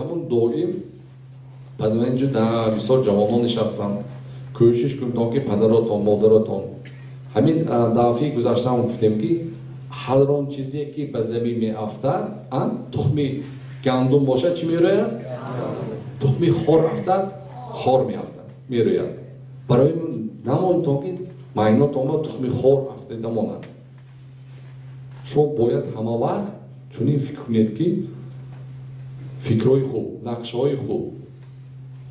Ҳамун доим инҷо бисёр ҷавонон нишастанд. Кӯшиш кунтон, ки падаротон, модаротон, ҳамин дафъаи гузаштаам гуфтем, ки ҳар он чизе, ки ба замин меафтад, тухми гандум бошад, чӣ мерӯяд? Тухми хор афтад, хор меафтад, мерӯяд. Барои намонтон, ки майнотонба тухми хор афтида монад. Шумо бояд ҳама вақт чунин фикр кунед, ки фикрҳои хуб, нақшаҳои хуб.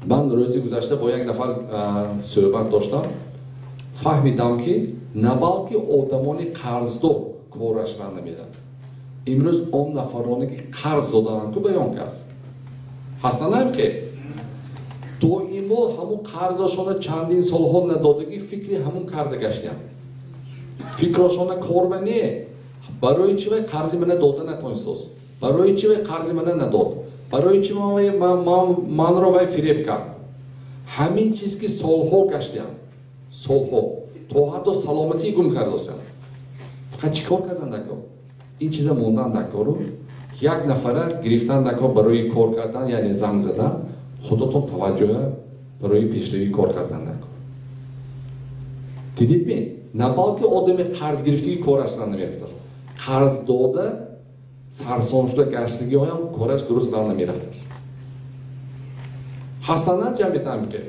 Ман рӯзи гузашта бо як нафар суҳбат доштам, фаҳмидам, ки на балки одамони қарздор кораш ра намерад. Имрӯз он нафароне, ки қарз додаанд ку ба он кас ҳастанам, ки доимо ҳамун қарзашона чандин солҳо надодагӣ, фикри ҳамун карда гаштиям. Фикрошона корба не, барои чи вай қарзи мана дода натонистост, барои чи вай қарзи мана надод, барои чи манро вай фиреб кард. Ҳамин чиз, ки солҳо гаштиям, солҳо, то ҳатто саломатӣ гум кардосям. Фақат чӣ кор кардан дакор? Ин чиза мондан дакору як нафара гирифтан дакор барои кор кардан, яъне занг задан. Худотон таваҷҷӯҳа барои пешравӣ кор кардан дакор. Дидидми, на балки одами қарз гирифтагӣ кораш намерафтааст, қарз дода сарсон шуда гаштагиҳоям кораш дуруст ра намерафтааст. Ҳасана ҷамъиятамике.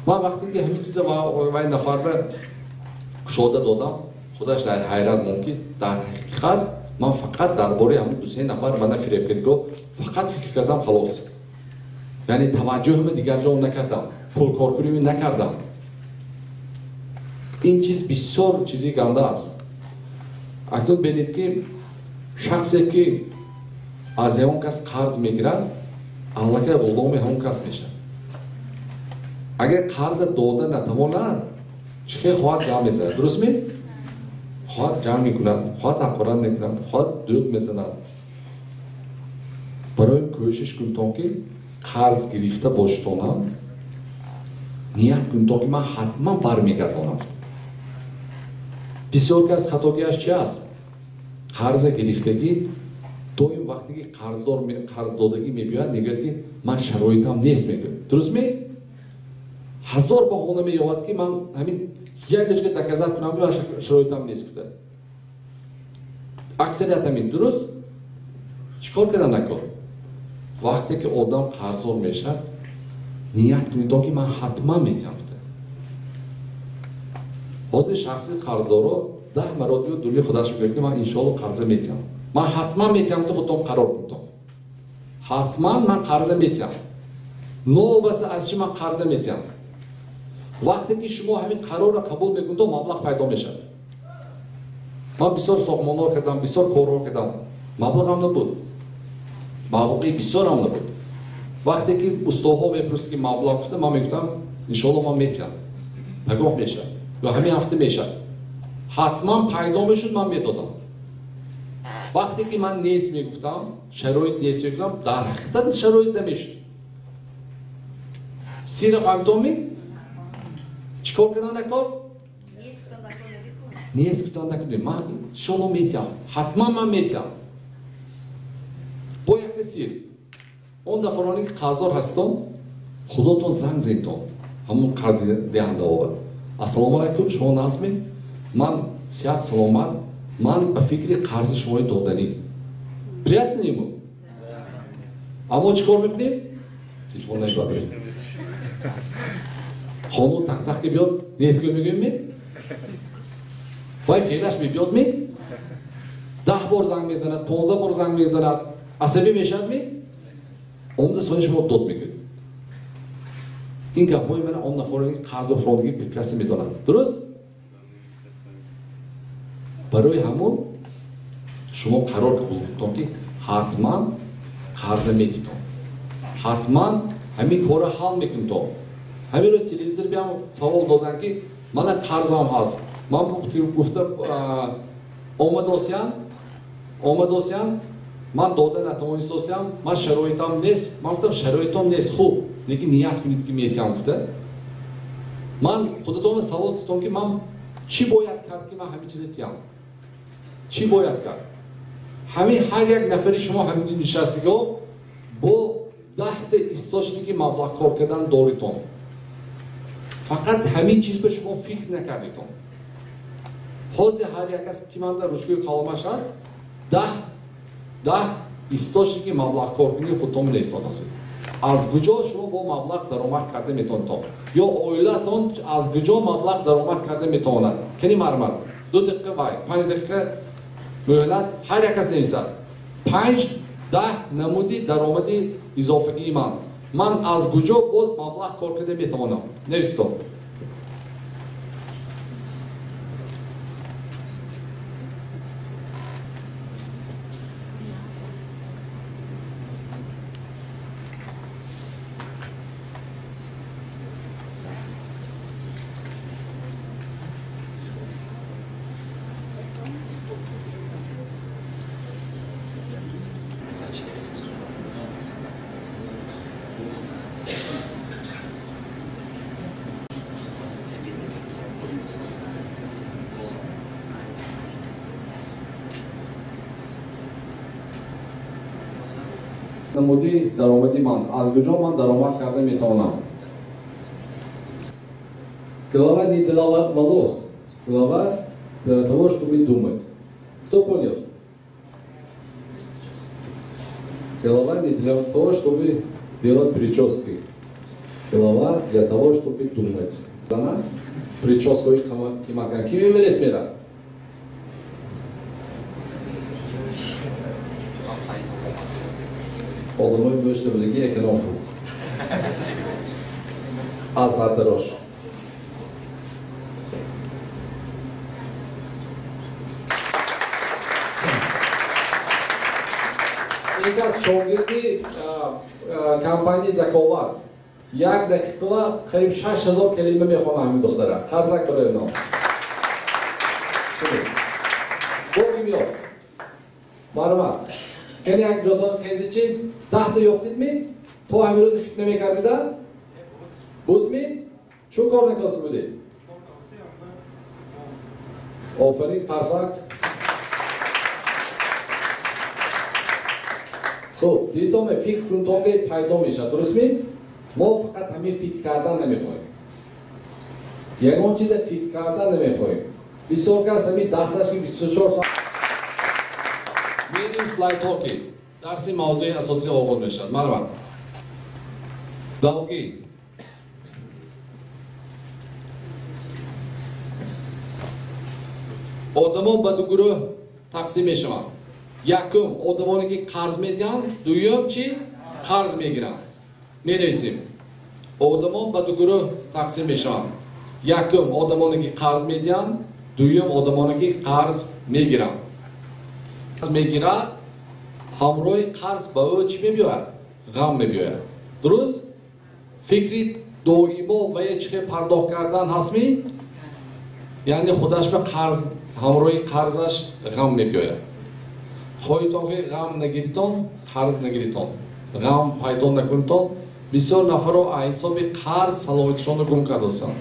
Ман вақте ки ҳамин чиза вай нафарра кушода додам, худаш дар ҳайрат монд, ки дар ҳақиқат ман фақат дар бораи ҳамун дусе нафар мана фиреб кардиго фақат фикр кардам, халос. Яъне таваҷҷӯҳама дигар ҷо накардам, пулкоркунӣ накардам. Ин чиз бисёр чизи ганда аст. Акнун бинед, ки шахсе, ки аз ягон кас қарз мегирад, аллакай ғуломи ҳамон кас мешавад. Агар қарза дода натавонад, чӣ хел хоҳад ҷамъ мезанад, дуруст ме? Хоҳад ҷамъ мекунад, хоҳад ҳақорат мекунад, хоҳад дӯқ мезанад. Барои кӯшиш кунтон, ки қарз гирифта бошитонам, ният кунтон, ки ман ҳатман бармегардонам. Бисёр кас хатогиаш чи аст? Қарза гирифтагӣ, доим вақте ки қарздор қарздодагӣ мебиёяд, мегӯяд, ки ман шароитам нест, мегӯяд, дуруст ме? Ҳазор баҳона меёбад, ки ман ҳамин як дачка доказать кунам, ки ман шароитам нест гуфта. Аксарият ҳамин, дуруст? Чӣ кор кардан накор? Вақте ки одам қарздор мешавад, ният кунед, ки ман ҳатман метиҳам. Ҳозир шахси қарздоро 10 маротиба дули худаш мегӯяд, ки ман иншоалло қарза метиҳам, ман ҳатман метиҳам. Ту худтон қарор кунтон: ҳатман ман қарза метиҳам, новобаста аз чӣ ман қарза метиҳам. Вақте ки шумо ҳамин қарорро қабул мекунед, маблағ пайдо мешавад. Ман бисёр сохтмонҳо кардам, бисёр корҳо кардам, маблағам набуд, маблағи бисёрам набуд. Вақте ки устоҳо мепурсид, ки маблағ гуфта, ман мегуфтам: иншоалло ман метиҳам, пагоҳ мешавад ё ҳамин ҳафта мешавад. Ҳатман пайдо мешуд, ман медодам. Вақте ки ман нест мегуфтам, шароит нест мегуфтам, дар ҳақиқат шароит намешуд. Сира фаҳмитонми, чӣ кор кардан дакор? Нест гуфтан накунед. Ман иншоалло метиҳам, ҳатман ман метиҳам. Бо якта сир: он нафароне, ки қарздор ҳастон, худотон занг зедтон ҳамун қарздиҳандаовад: ассалому алайкум, шумо нағзме? Ман сиҳат саломат, ман ба фикри қарзи шумои доданӣ. Приятно ему. Аммо чӣ кор мекунем? Телефон намебардорем. Хонум тақтақ ки биёд, нест ки мегӯем ме? Вай феълаш мебиёд ме? 10 бор занг мезанад, 15 бор занг мезанад, асабӣ мешавад ме? Омда сони шумо дод мегӯед. Ин гапҳои мана он нафаре, ки қарзу фурондагӣ, прекрасно медонад, дуруст? Барои ҳамун шумо қарор қабул кунтон, ки ҳатман қарза метитон, ҳатман ҳамин корро ҳал мекунтон. Ҳамин рӯз телевизор биям савол доданд, ки мана қарзам ҳаст, ман гуфта омадосиям, омадосиям, ман дода натавонистосиям, ман шароитам нест. Ман гуфтам: шароитон нест, хуб, лекин ният кунед, ки метиҳам гуфта. Ман худатонро савол додам, ки ман чӣ бояд кард, ки ман ҳамин чиза тиҳам? Чӣ бояд кард? Ҳамин ҳар як нафари шумо ҳамин нишастагиҳо. Бо 10 источники маблағ кор кардан доритон. Фақат ҳамин чиз ба шумо фикр накардитон. Ҳозир ҳар як кас ки манда ручкаи қаламаш ҳаст, 10 источники маблағ коркунии худтон менависад. Аз куҷо шумо бо маблағ даромад карда метавонед? Ё оилатон аз куҷо маблағ даромад карда метавонад? Кани мармар 2 дақиқа вай 5 дақиқа муҳлат ҳар як кас нависад. 5-10 намуди даромади изофагии ман. Ман аз куҷо боз маблағ кор карда метавонам? Нависед. Намуди даромади ман. Аз куҷо ман даромад карда метавонам? Голова не для волос. Голова для того, чтобы думать. Кто понял? Голова не для того, чтобы делать прически. Голова для того, чтобы думать. Она прическу и кимакан. Кими мересмера? Одамои гӯшта будагӣ эконом буд. Аз сартарош. Ин кас шогирди компанияи Заковат. Як дақиқа қариб 6000 калима мехонад ҳамин духтара. Қарзак барои ном. Бо ким ёфт? Марҳамат. Кани як ҷозон хези чи? 10 та ёфтидми? То ҳамин рӯзи фикр намекардида? Будми? Чун кор накоси будед? Офарин, қарсак. Хуб, дидитон фикр кунтон пайдо мешавад, дурустми? Мо фақат ҳамин фикр кардан намехоҳем. Ягон чиза фикр кардан намехоҳем. Бисёр кас ҳамин дасташ ки 24 соат мерим слайдҳо ки дарси мавзӯи асосӣ оғоз мешавад. Марҳамат. Долги. Одамон ба ду гурӯҳ тақсим мешаванд. Якум одамоне ки қарз медиҳанд, дуюм чи қарз мегиранд. Менависем. Одамон ба ду гурӯҳ тақсим мешаванд. Якум одамоне ки қарз медиҳанд, дуюм одамоне ки қарз мегиранд. Қарз мегирад, ҳамроҳи қарз ба ӯ чӣ мебиёяд? Ғам мебиёяд. Дуруст? Фикри доимо ва чӣ хел пардохт кардан ҳастми? Яъне худаш ба қарз, ҳамроҳи қарзаш ғам мебиёяд. Хоҳитон ки ғам нагиритон, қарз нагиритон, ғам пайдо накунитон. Бисёр нафарро аз ҳисоби қарз саломатишонро гум кардасанд.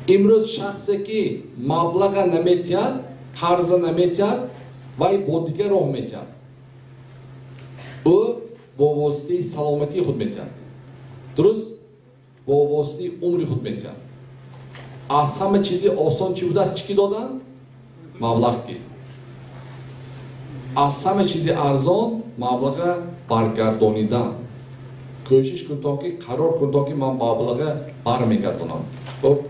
Имрӯз шахсе ки маблаға наметиҳад, қарза наметиҳад, вай бо дигар роҳ метиҳад. Ӯ бо воситаи саломатии худ метиҳад. Дуруст? Бо воситаи умри худ метиҳад. Аз ҳама чизи осон чӣ будааст? Чӣ ки додан? Маблағ ки. Аз ҳама чизи арзон маблаға баргардонидан. Кӯшиш кунтон ки, қарор кунтон ки ман маблаға бармегардонам. Хуб?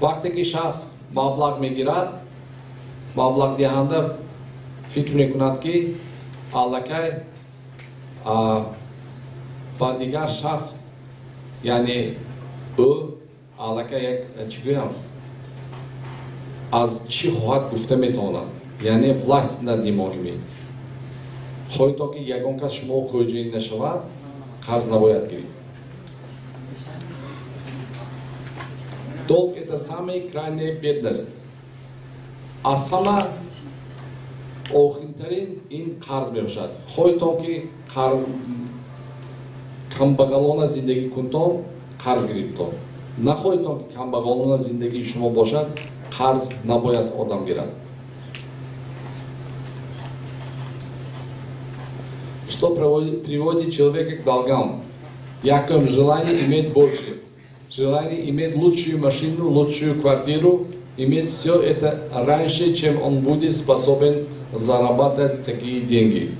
Вақте ки шахс маблағ мегирад, маблағдиҳанда фикр мекунад ки аллакай ба дигар шахс, яъне ӯ аллакай як чӣ гӯям, аз чӣ хоҳад гуфта метавонад, яъне власть над ним имеет. Хоҳитон ки ягон кас шумо хоҷаин нашавад, қарз набояд гирид. Долг это самая крайняя бедность. Аз ҳама охиртарин ин қарз мебошад. Хоҳитон ки камбағалона зиндагӣ кунтон, қарз гирифтон. Нахоҳедтон, ки камбағалона зиндагии шумо бошад, қарз набояд одам гирад. Что приводит человека к долгам? Якум, желание иметь больше. Желание иметь лучшую машину, лучшую квартиру, иметь все это раньше, чем он будет способен зарабатывать такие деньги.